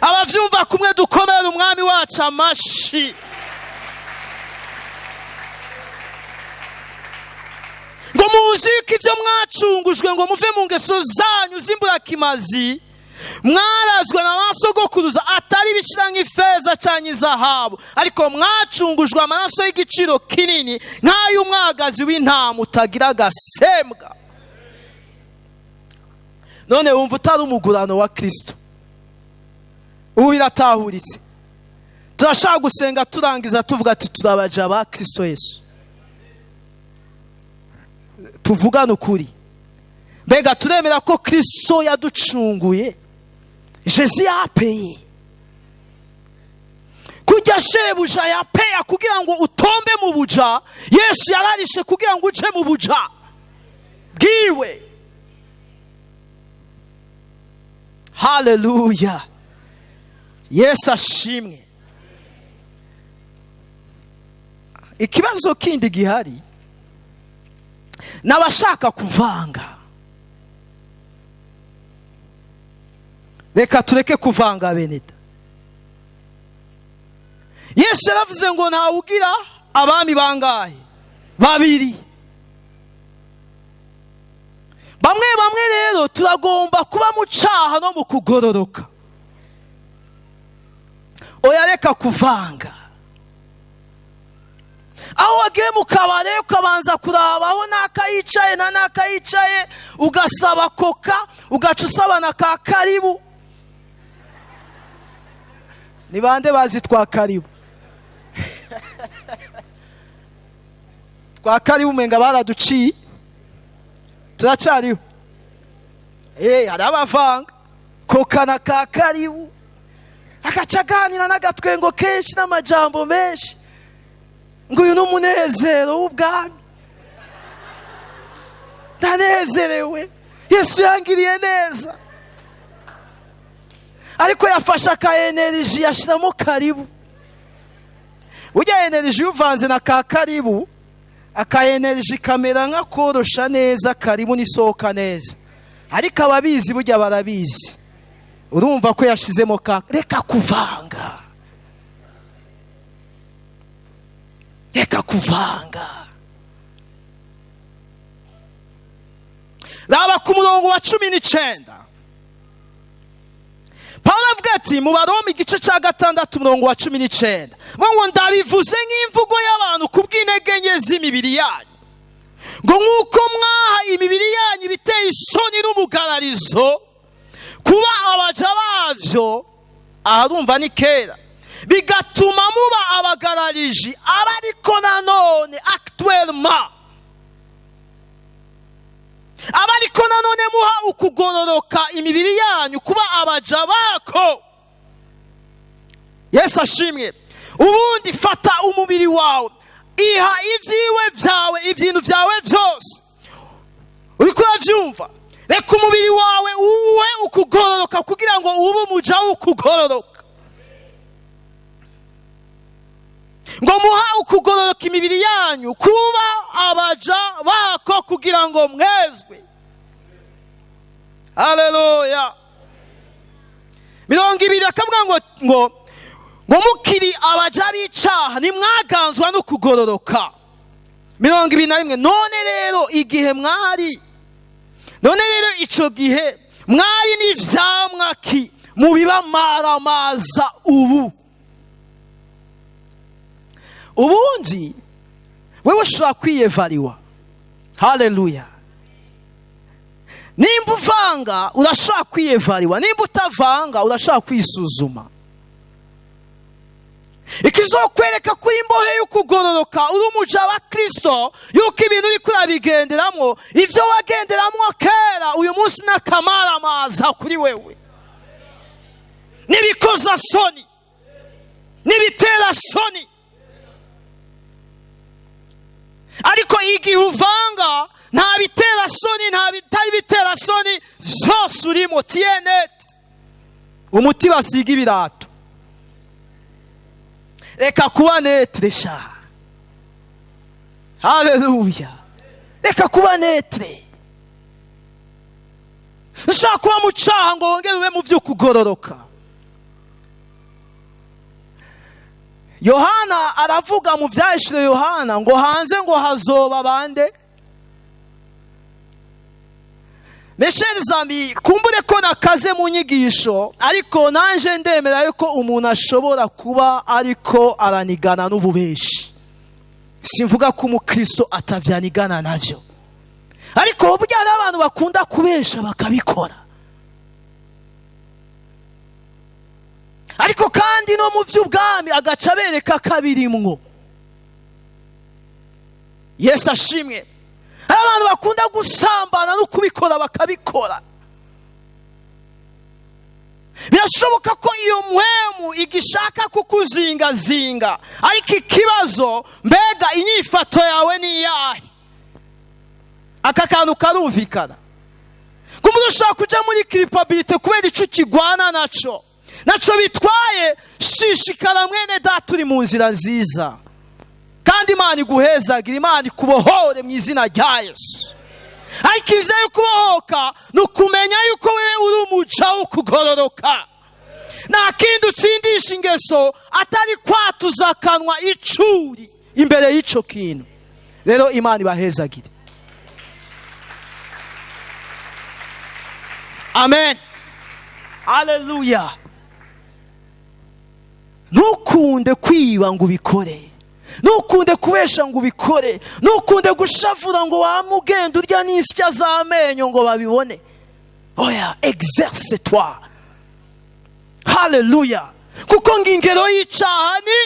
Abavyumva kumwe dukomere umwami wacu amashi. Ngo muzi ko ibyo mwacungujwe ngo muve mu ngeso zanyu z'imburakimazi mwarazwe na ba sogokuruza, atari ibishira nk'ifeza cyangwa izahabu, ariko mwacungujwe amaraso y'igiciro kinini nk'ay'umwagazi w'intama utagira agasembwa. None wumva utari umugurano wa Kristo? Ubu biratahuritse. Turashaka gusenga turangiza tuvuga ati: turabaja ba Kristo Yesu. Tuvugane ukuri, mbega turemera ko Kristo yaducunguye? Jésus yapeye kujya shebuja yapeya kugira ngo utombe mu buja. Yesu yararishe kugira ngo uje mu buja bwiwe. Haleluya, Yesu ashimwe. Ikibazo kindi gihari n'abashaka kuvanga. Reka tureke kuvanga, beneda. Yesu yaravuze ngo ntawugira abami bangahe? Babiri. Bamwe bamwe rero turagomba kuba mu caha no mu kugororoka. Oya, reka kuvanga. Aho wagiye mu kabare ukabanza kuraba aho naka yicaye na naka yicaye, ugasaba koka, ugaca usaba na ka karibu. Ni bande bazi twa karibu? Twa karibu umenga baraduciye, turacariho. Hari abavanga koka na ka karibu. Agaca aganira n'agatwengo kenshi n'amajambo menshi, ngo uyu ni umunezero w'ubwami, ndanezerewe, Yesu yangiriye neza. Ariko yafashe aka énergie yashyiramo karibu. Burya énergie uvanze na ka karibu, aka énergie kamera nk'akorosha neza karibu n'isohoka neza. Ariko ababizi burya barabizi, urumva ko yashizemo ka. Reka kuvanga, reka kuvanga. Raba ku murongo wa 19, Pawulo avuga ati mu Baroma igice cya 6 umurongo wa 19, ngo ndabivuze nk'imvugo y'abantu ku bw'intege nke z'imibiri yanyu, ngo nk'uko mwaha imibiri yanyu ibiteye isoni n'umugararizo kuba abaja babyo, aharumva ni kera, bigatuma muba abagarariji, aba ariko nanone actuellement, aba ariko nanone muha ukugororoka imibiri yanyu kuba abaja bako. Yesu ashimwe. Ubundi fata umubiri wawe, iha ibyiwe byawe, ibintu byawe byose, uri kubabyumva. Reka umubiri wawe uwe ukugororoka kugira ngo ube umuja w'ukugororoka. Ngo muha ukugororoka imibiri yanyu kuba abaja bako kugira ngo mwezwe. Haleluya. 20 akavuga ngo mukiri abaja b'icaha ntimwaganzwa no kugororoka. 21, none rero igihe mwari, none rero ico gihe mwari n'ivyamwa ki mubibamaramaza ubu? Ubundi wewe ushobora kwiyevariwa. Haleluya. Nimba uvanga urashobora kwiyevariwa, nimba utavanga urashobora kwisuzuma. Ikizokwereka ko imbohe y'ukugororoka uri umuja wa Kristo, yuko ibintu uri kurabigenderamo, ibyo wagenderamo kera uyu munsi n'akamaramaza kuri wewe, n'ibikoza soni, n'ibitera soni. Ariko igihe uvanga nta bitera soni, nta bitari bitera soni, byose urimo tiyenete, umuti basiga ibirato. Reka kuba neutre sha. Haleluya. Reka kuba neutre. Ushaka kuba mu cyaha ngo wongere ube mu by'ukugororoka. Yohana aravuga mu byahishuriwe Yohana ngo hanze ngo hazoba bande. Mes chers amis, kumbure ko nakaze mu nyigisho, ariko nanje ndemera yuko umuntu ashobora kuba ariko aranigana n'ububeshi. Simvuga ko umukristo atavyanigana navyo, ariko burya n'abantu bakunda kubesha bakabikora. Ariko kandi no mu by'ubwami agaca bereka kabirimwo. Yesu ashimwe. Hari abantu bakunda gusambana no kubikora bakabikora. Birashoboka ko iyo mpwemu igishaka kukuzingazinga, ariko ikibazo mbega inyifato yawe ni iyahe? Aka kantu karumvikana. Kumuntu ushobora kuja muri culpabilité kubera ico ukigwana naco, naco bitwaye. Shishikara mwene data, uri mu nzira nziza, kandi Imana iguhezagira, Imana ikubohore mu izina rya Yesu. Ariko inzira yo kubohoka ni ukumenya yuko wewe uri umuja wo kugororoka. Nta kindi utsindisha ingeso atari kwatuza akanwa icuri imbere y'ico kintu. Rero Imana ibahezagire. Amen. Haleluya. Ntukunde kwiba ngo ubikore, ntukunde kubesha ngo ubikore, ntukunde gushavura ngo wamugenda urya n'isya z'amenyo ngo babibone. Oya, exerce toi. Haleluya. Kuko ngo ingero y'icaha ni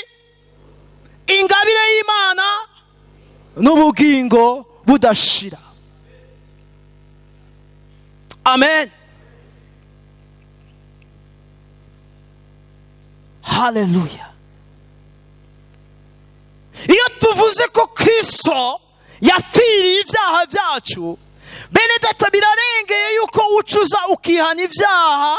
ingabire y'Imana n'ubugingo budashira. Amen. Haleluya! Iyo tuvuze ko Kristo yapfiriye ibyaha byacu, bene data, birarengeye yuko ucuza ukihana ibyaha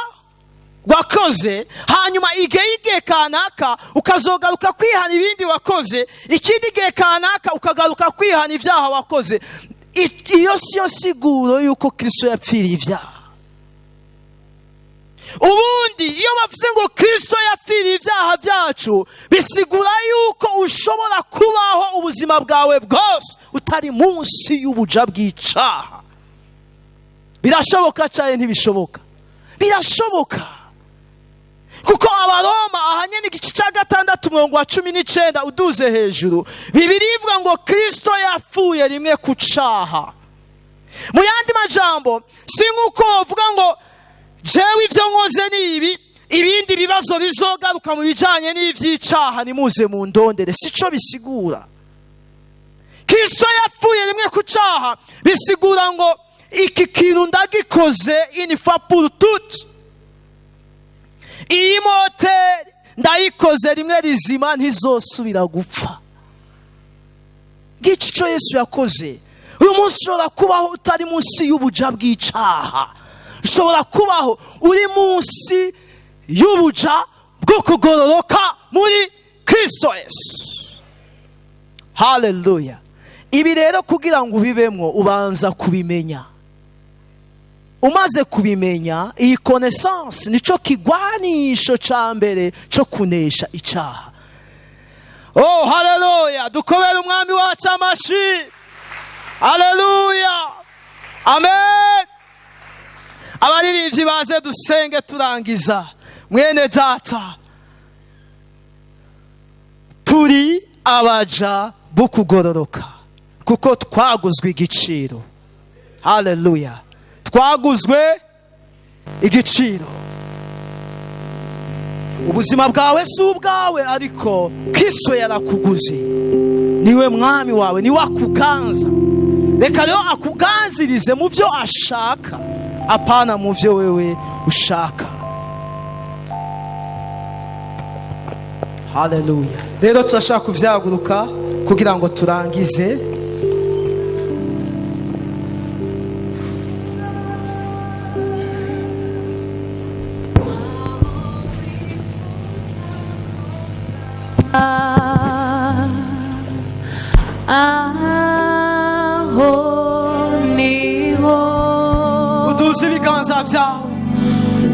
wakoze, hanyuma igihe kanaka ukazogaruka kwihana ibindi wakoze, ikindi gihe kanaka ukagaruka kwihana ibyaha wakoze. Iyo si yo siguro yuko Kristo yapfiriye ibyaha. Ubundi iyo bavuze ngo Kristo yapfiriye ibyaha byacu, bisigura yuko ushobora kubaho ubuzima bwawe bwose utari munsi y'ubuja bw'icaha. Birashoboka cyane? Ntibishoboka? Birashoboka, kuko Abaroma ahanyene, igice cya 6, umurongo wa 19 uduze hejuru, Bibiliya ivuga ngo Kristo yapfuye rimwe ku caha. Mu yandi majambo, si nk'uko bavuga ngo jewe ibyo nkoze ni ibi, ibindi bibazo bizogaruka mu bijyanye n'iby'icaha nimuze mu ndondere. Si cyo bisigura. Kristo yapfuye rimwe ku caha bisigura ngo iki kintu ndagikoze une fois pour toutes. Iyi moteri ndayikoze rimwe rizima, ntizosubira gupfa. Ngiki icyo Yesu yakoze. Uyu munsi ushobora kubaho utari munsi y'ubuja bw'icaha, ushobora kubaho uri munsi y'ubuja bwo kugororoka muri Kristo Yesu. Haleluya! Ibi rero, kugira ngo ubibemwo, ubanza kubimenya. Umaze kubimenya, iyi connaissance nicyo kigwanisho cya mbere cyo kunesha icyaha. Oh, haleluya! Dukobere Umwami wacu amashi. Haleluya, amen. Abaririmbyi baze dusenge turangiza. Mwene data, turi abaja bo kugororoka kuko twaguzwe igiciro. Haleluya! Twaguzwe igiciro. Ubuzima bwawe si ubwawe, ariko Kristo yarakuguze, niwe mwami wawe, niwe akuganza. Reka rero akuganzirize mu byo ashaka, apana mu byo wewe ushaka. Haleluya! Rero turashaka kubyaguruka kugira ngo turangize. Aho niho Uduze ibiganza byawe.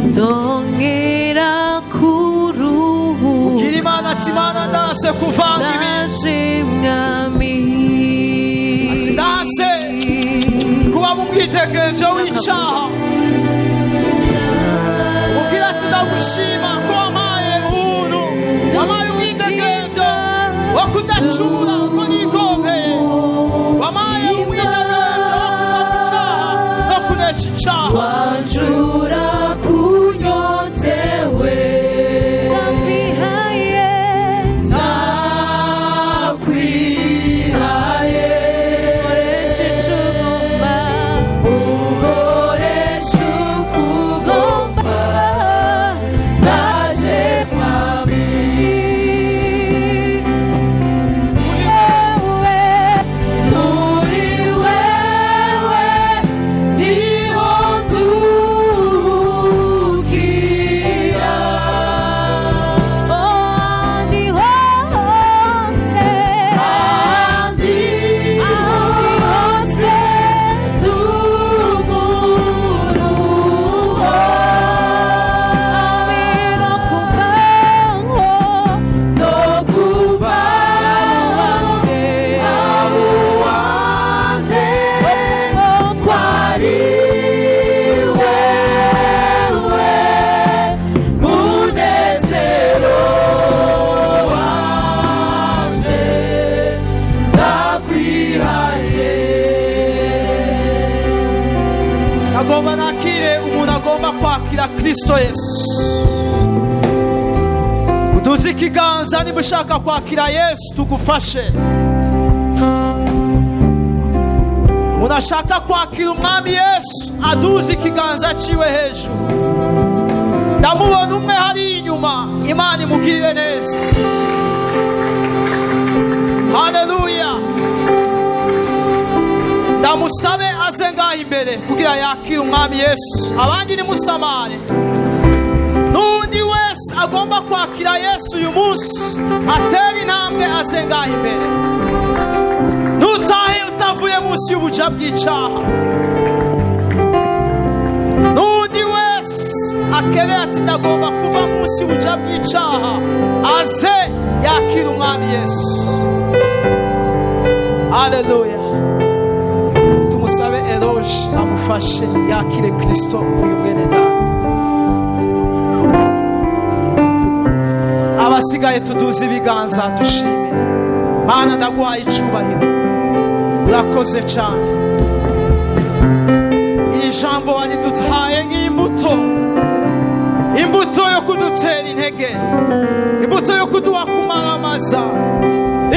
Ndongera kuruhuka. Ubwira Imana ati: "Imana, ndase kuvanga ibintu." Ndaje, Mwami. Ati: "Ndase kuba mu mwidegemvyo w'icaha." Ubwira ati: "Ndagushima ko wampaye ubuntu, wampaye umwidegemvyo wo kudacumura uko nigombeye, wampaye umwidegemvyo wo kuva mu caha no kunesha icaha." Wanjura kunyotewe. Ndakwihaye, ndakwihaye. Ukoreshe ico ugomba, ukoreshe uko ugomba. Ndaje, Mwami. Wewe, muri wewe niho nduhukira. Ahandi hose, ahandi hose ndumuruho. No kuvaho, no kuvaho, abuwande kwari wewe, munezero wanje, ndakwihaye. Agomba nakire umuntu agomba kwakira Kristo Yesu. Uduze ikiganza niba ushaka kwakira Yesu, tugufashe. Umuntu ashaka kwakira Umwami Yesu aduze ikiganza ciwe hejuru. Ndamubona umwe hariya inyuma. Imana imugirire neza. Haleluya. Ndamusabe aze ngaho imbere kugira yakire Umwami Yesu. Abandi nimusamare. N'undi wese agomba kwakira Yesu uyu munsi, atera intambwe aze ngaho imbere. Ntutahe utavuye munsi y'ubuja bw'icaha. N'undi wese akeneye ati: "Ndagomba kuva munsi y'ubuja bw'icaha", aze yakira Umwami Yesu. Haleluya. Tumusabe Eroge amufashe yakire Kirisito uyu mwene data. Abasigaye tuduze ibiganza, dushime. Mana, ndaguhaye icubahiro, urakoze cyane. Iri jambo wariduhaye nk'imbuto, imbuto yo kudutera intege, imbuto yo kuduha kumaramaza,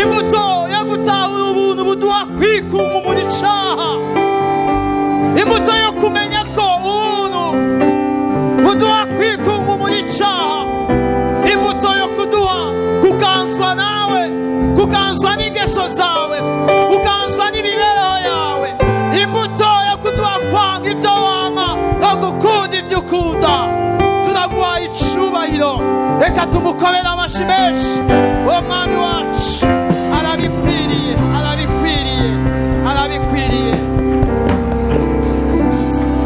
imbuto yo gutahura ubuntu buduha kwikuma muri caha, imbuto yo kumenya ko ubuntu buduha kwikuma muri caha, imbuto yo kuduha kuganzwa nawe, kuganzwa n'ingeso zawe, kuganzwa n'imibereho yawe, imbuto yo kuduha kwanga ibyo wanga no gukunda ibyo ukunda. Turaguhaye icubahiro. Reka tumukomere amashi menshi uwo Mwami wacu. Arabikwiriye, arabikwiriye, arabikwiriye.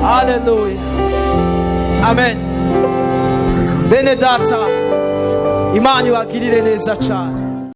Haleluya, amen. Bene data, Imana ibagirire neza cyane.